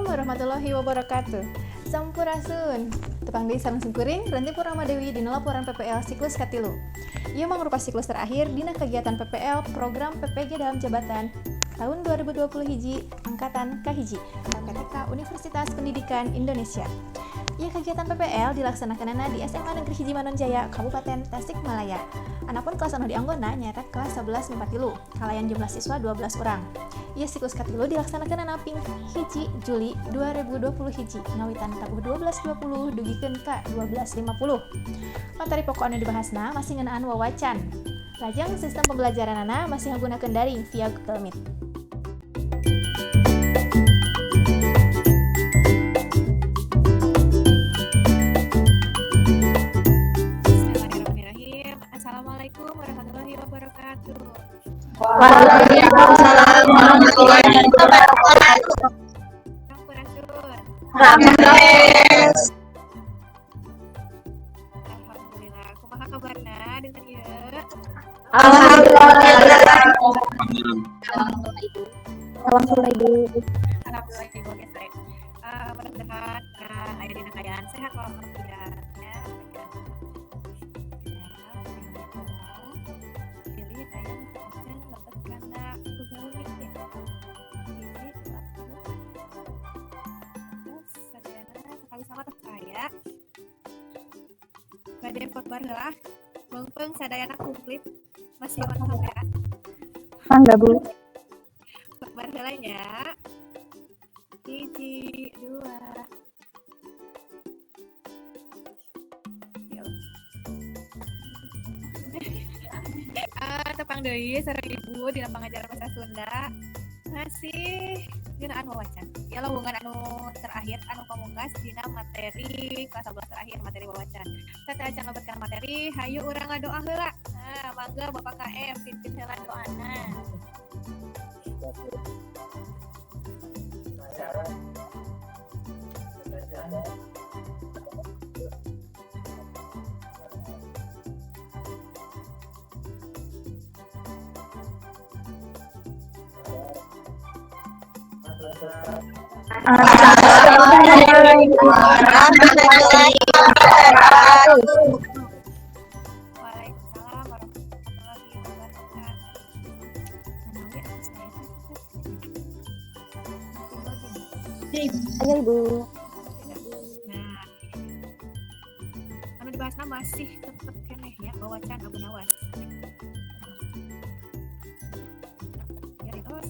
Warahmatullahi wabarakatuh. Sampurasun. Tepang deui sareng simkuring Ranti Purnama Dewi dina laporan PPL siklus katilu. Ieu mangrupa siklus terakhir dina kegiatan PPL program PPG dalam jabatan tahun 2020 hiji angkatan kahiji LPTK Universitas Pendidikan Indonesia. Ieu kegiatan PPL dilaksanakanana di SMA Negeri Hiji Manonjaya, Kabupaten Tasikmalaya. Anapun kelas anu dianggona nyaeta kelas 11 MIPA 3, kalayan jumlah siswa 12 orang. Ieu siklus katilu dilaksanakeunana ping 1 Juli 2020 hiji ngawitan tabuh 12.20 dugikeun ka 12.50. Materi pokok anu dibahasna masih ngeunaan wawacan. Lajeng sistem pembelajaranana masih ngagunakeun daring via Google Meet. Bismillahirrahmanirrahim. Assalamualaikum warahmatullahi wabarakatuh. Waalaikumsalam warahmatullahi wabarakatuh. Sampurasun. Rampes. Alhamdulillah. Kumaha kabarna dinten ieu? Alhamdulillah. Alhamdulillah, Ibu. Alhamdulillah, Ibu geus. Mudah-mudahan aya dina kaayaan sehat walafiat ya. Ya, pilih aya nu acan lebet kana Google Meet ya. Hiji, dua, tilu. Terus sadayana sakali sama tos aya. Bade khotbah heula. Meungpeung sadayana komplit. Masih on kamera. Mangga, Bu. Khotbah heula nya. Hiji, dua. Ya. Tepang deui sareng Ibu dina pangajaran bahasa Sunda. Masih ngeunaan wawacan. Ya lowongan anu terakhir anu pamungkas dina materi kelas 11 terakhir materi wawacan. Sateuacan lebet kana materi, hayu urang ngadoa heula. Nah, mangga Bapak KM pimpin heula doana. Assalamualaikum warahmatullahi wabarakatuh. Waalaikumsalam warahmatullahi wabarakatuh. Manawi anu saya teh masih loading. Ayo, Ibu. Nah, anu dibahasna masih tetep keneh ya wawacan Abu Nawas. Ya terus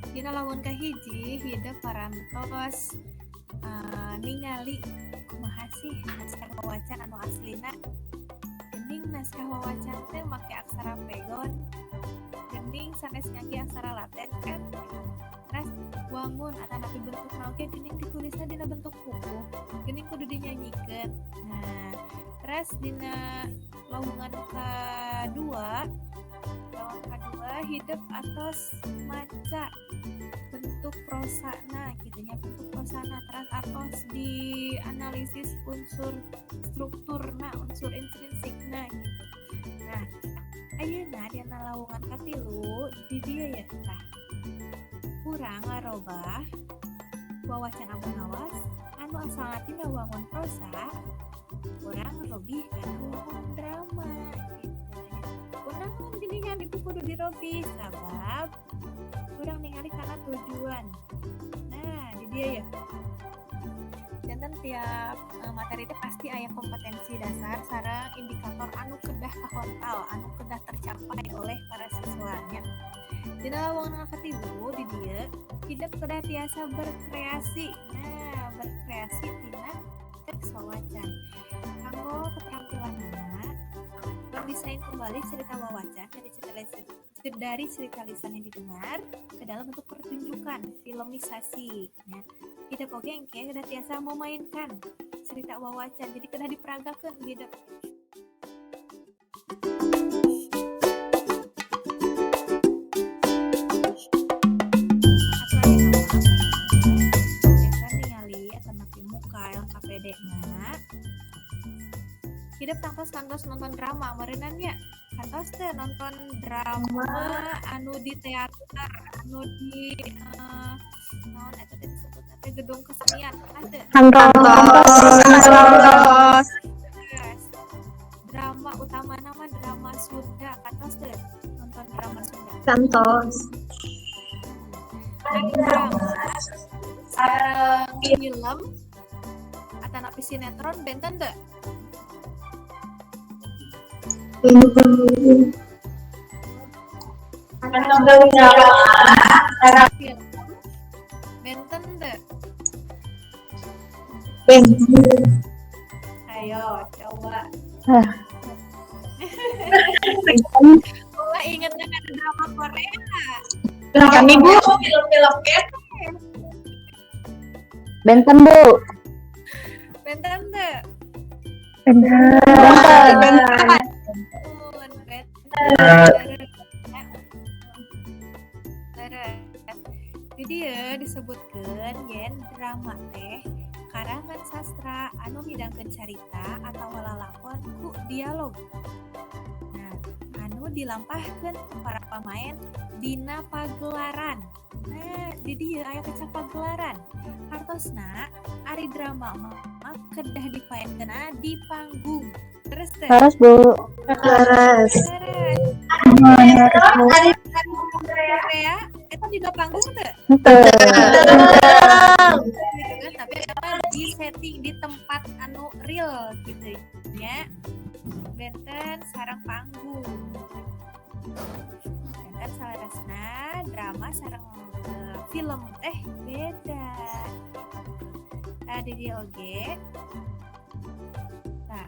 dina lamun kahiji hidep parantos ningali kumaha sih naskah wawacan anu aslina. Geuning naskah wawacan teh make aksara pegon, geuning sanes ngangge aksara laten kan. Terus wangun atanapi bentuk oge geuning ditulisna dina bentuk pupuh, geuning kudu dinyanyikeun. Nah, terus dina lowongan kadua, lowongan kadua hidep atos maca bentuk prosana gitu nya, bentuk prosana terus atos dianalisis unsur strukturna, unsur intrinsikna gitu. Nah, ayeuna dina lowongan katilu di dieu ya tah. Urang ngarobah wawacan Abu Nawas anu asalna tina wangun prosa, urang robih kana wangun drama gitu. Kunaon geuningan ibu kudu dirobih sabab urang ningali kana tujuan. Nah, di dieu ya. Janten tiap materi teh pasti aya kompetensi dasar sareng indikator anu kedah kahontal, anu kedah tercapai oleh para siswanya. Dina lowongan katilu di dieu hidep kedah tiasa berkreasi. Nah, berkreasi tina teks wawacan. Kanggo keterampilanana mendesain kembali cerita wawacan dari cerita lisan yang didengar ke dalam bentuk pertunjukan, filmisasi. Nah, hidep oge engke kedah tiasa memainkan cerita wawacan, jadi kedah diperagakeun hidep. Atau aya naon biasa ningali atanapi muka LKPD na hidep tangtos kantos nonton drama meureunnan nya. Kantos teh nonton drama anu di teater, anu di naon eta teh disebutna teh gedung kesenian pernah teu? Kantos. Drama utama nama drama Sunda, kantos teu? Nonton drama Sunda. Kantos. Drama sareng film atanapi sinetron benten teu? Benten. Film benten teu? Benten. Ayo coba. Wah, inget dengan drama Korea. Kami Bu. Film-filmnya. Benten Bu. Benten teu? Benten. Benten. Jadi ya disebutkan yen drama teh karangan sastra anu midangkeun carita atau lalakon ku dialog. Nah, anu dilampahkeun ku para pamain dina pagelaran. Nah, di dieu aya kecap pagelaran. Hartosna ari drama mah kedah dipaenkeun di panggung. Terus teh. Terus Bu. Terus. Korea eta di panggung teu? Henteu. Gitu kan, tapi eta di setting di tempat anu real gitu nya. Benten sareng panggung. Benten salarasna drama sareng film teh beda. Tah di dieu oge. Tah,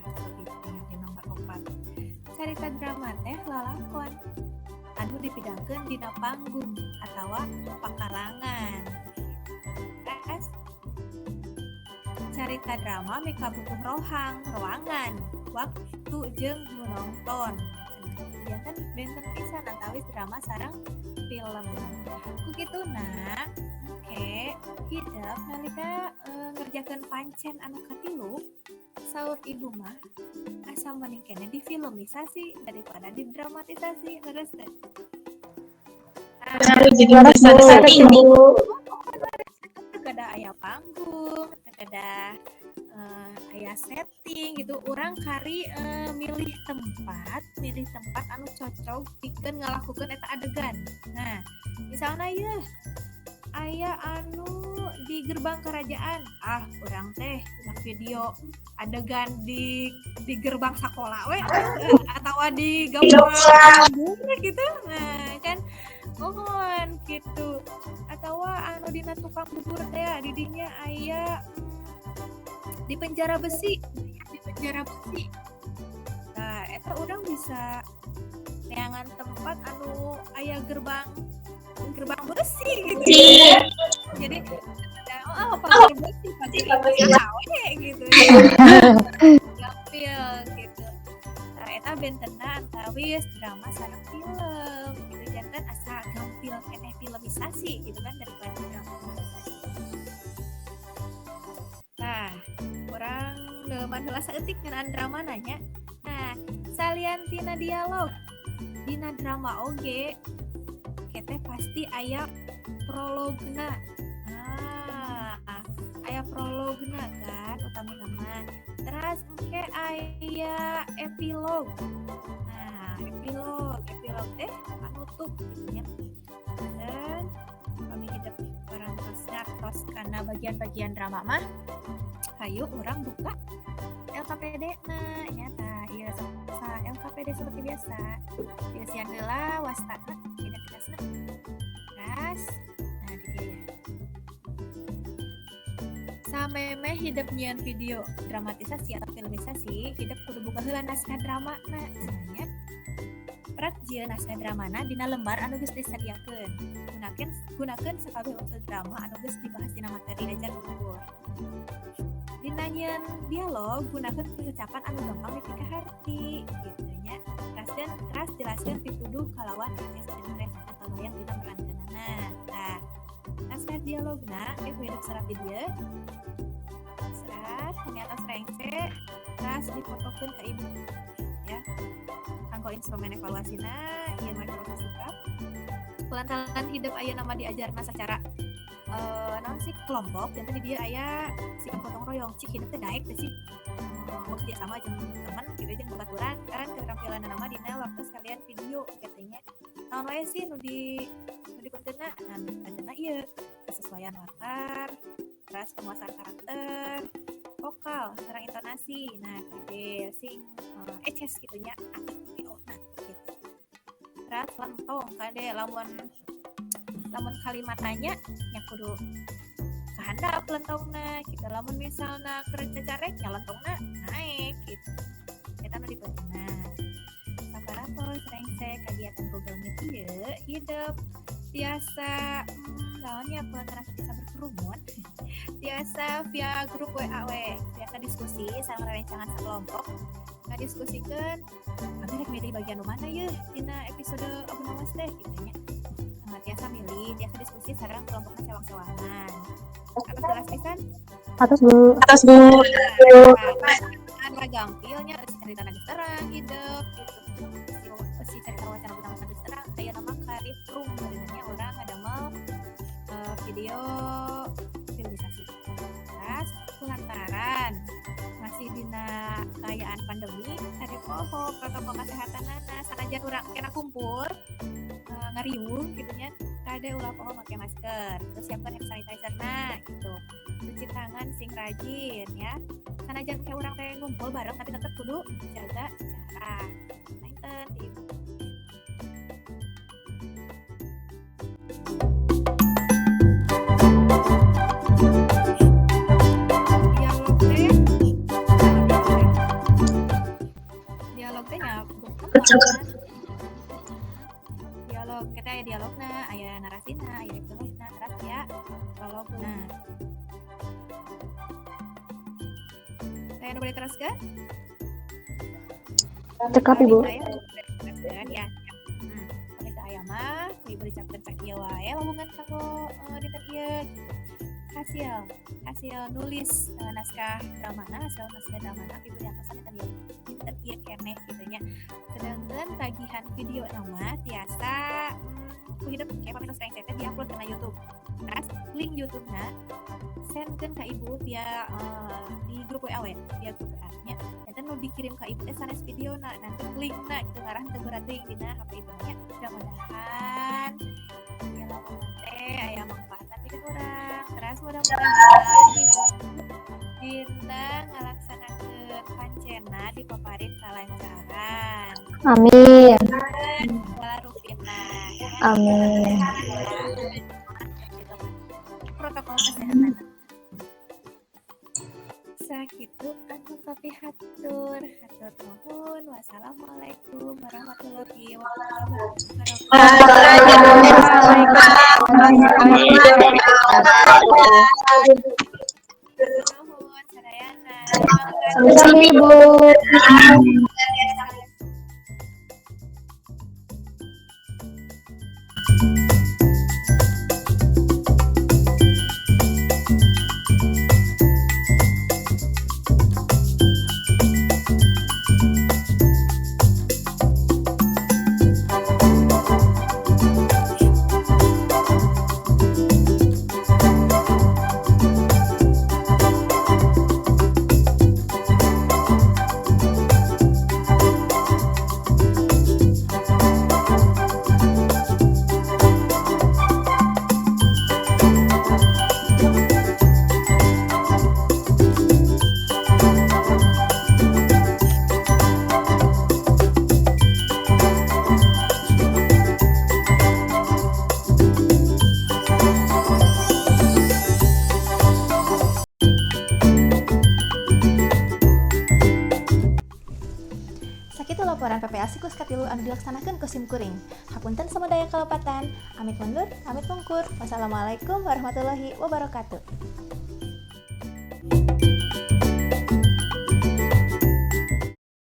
di nomor 4. Carita drama teh lalakon anu dipidangkeun dina panggung atawa pakalangan. Terus carita drama mika butuh rohang, ruangan, waktu jeung nu nonton. Janten benten pisan antawis drama sareng film. Ku kituna engke hidep nalika ngerjakeun pancen anu katilu, saur ibu mah asa mending keneh difilmisasi daripada didramatisasi, leres teh. Jadi bisa setting. Teu kedah aya panggung, teu kedah aya setting gitu. Urang kari milih tempat anu cocok pikeun ngalakukeun eta adegan. Nah, misalna yeuh aya anu di gerbang kerajaan, ah urang teh ulah video adegan di gerbang sakola we atawa di gapura gitu. Nah, kan mohon gitu. Atawa anu dina tukang bubur teh di dinya aya di penjara besi, Nah, eta urang bisa neangan tempat anu aya gerbang besi gitu. Jadi pagar besi, pagar we gitu. Gampil gitu. Nah, eta bentena antawis drama sareng film gitu. Janten asa gampil keneh filmisasi gitu kan daripada dramatisasi. Nah, urang deuman heula saeutik ngeunaan drama nanya. Nah, salian tina dialog dina drama oge kete pasti aya prologna. Nah, aya prologna kan utamina mah. Terus engke aya epilog. Nah, epilog teh panutup gitu nya. Dan kami hidup parantos ngartos kana bagian-bagian drama mah. Hayu urang buka LKPD na nya tah ieu sa LKPD seperti biasa. Dieusian heula wastana identitasna. Terus nah di dieu ya. Samemeh hidep nyieun video dramatisasi atau filmisasi, hidep kudu buka heula naskah drama na nya. Prak jieun naskah dramana dina lembar anu geus disadiakeun. Gunakeun sakabeh unsur drama anu geus dibahas dina materi ajar gugur. Dina nyieun dialog gunakeun percakapan anu gampang dipikaharti gitu nya. Teras jelaskeun pituduh kalawan akses dan atau bayang dina merankeunana. Nah, naskah dialogna ge hidup serat di dieu. Serat kami atas rengse, teras difotokeun ka ibu ya. Kanggo instrumen evaluasina ieu mah evaluasi sikap. Kulantaran hidup ayeuna mah diajarna secara Naon sih, kelompok dan tadi dia aya sikap gotong royong, cik hidup teh daek teh sih bekerja sama jeung teman gitu, jeung babaturan kan. Keterampilan nama dina waktu sekalian video katanya naon wae sih nu dipuntenna. Nah, dipuntenna ieu kesesuaian latar, terus penguasaan karakter, vokal sareng intonasi. Nah, kade sing eces gitu nya, aktif nah gitu. Terus lentong, kade lamun lamun kalimatanya nya kudu kahandap lentongna gitu. Lamun misalna keur cacarek nya lentongna naik gitu. Eta nu dipuntenna. Saparantos rengse kegiatan Google Meet ieu hidup tiasa naon ya, ngerasa bisa berkerumun, tiasa via grup WA we, tiasa diskusi sareng rerencangan sakelompok, ngadiskusikeun abi rek milih bagian nu mana yeuh dina episode Abu Nawas teh gitu nya. Nah, tiasa milih, tiasa diskusi sareng kelompokna sewang-sewangan. Atos jelas pisan? Atos, Bu. Atos, Bu. Kan gampilnya eusi carita geus terang hidup gitu. Eusi carita wacana Abu Nawas geus terang, aya nama karib room nya urang ngadamel video filmisasi. Terus lantaran masih dina kaayaan pandemi, kade poho protokol kesehatan, sanajan urang kena kumpul ngariung gitu nya, kade ulah poho make masker, terus siapkan hand sanitizer nah gitu, cuci tangan sing rajin ya. Sanajan kayak urang teh ngumpul bareng tapi tetep kudu jaga jarak. Nah, Ibu. Dialog teh dialog teh nya dialog kita aya dialogna, aya narasina, aya epilogna, terus aya prologna. Aya nu bade teraskeun? Cekap, Ibu. Aya nu bade teraskeun ya. Pami teu aya mah ku Ibu dicapkeun sakieu wae lawungan kanggo dinten ieu gitu. Hasil hasil nulis naskah dramana, hasil naskah dramana Ibu diantosan dinten ieu keneh gitu nya. Sedangkan tagihan video nama tiasa ku hidup kayak pami tos rengse teh diupload kana YouTube. Terus link YouTube-na sendkeun ka Ibu via di grup WA we, via grup WA nya. Janten nu dikirim ka Ibu teh sanes videona, nanti linkna gitu, ngarah teu berat teuing dina HP Ibu nya. Mudah-mudahan ieu lamun teh aya mangfaatna pikeun urang. Terus mudah-mudahan Ibu dina ngalaksanakeun pancena dipaparin kalancaran. Amin. Segala rupina ya. Amin. Protokol kesehatan. Sakitu anu kapihatur, hatur nuhun. Wassalamualaikum warahmatullahi wabarakatuh. Nuhun sadayana. Sami, Ibu. Sakitu laporan PPL siklus katilu anu dilaksanakeun ku sim kuring. Hapunten samadaya kalepatan, amit mundur, amit mungkur. Wassalamualaikum warahmatullahi wabarakatuh.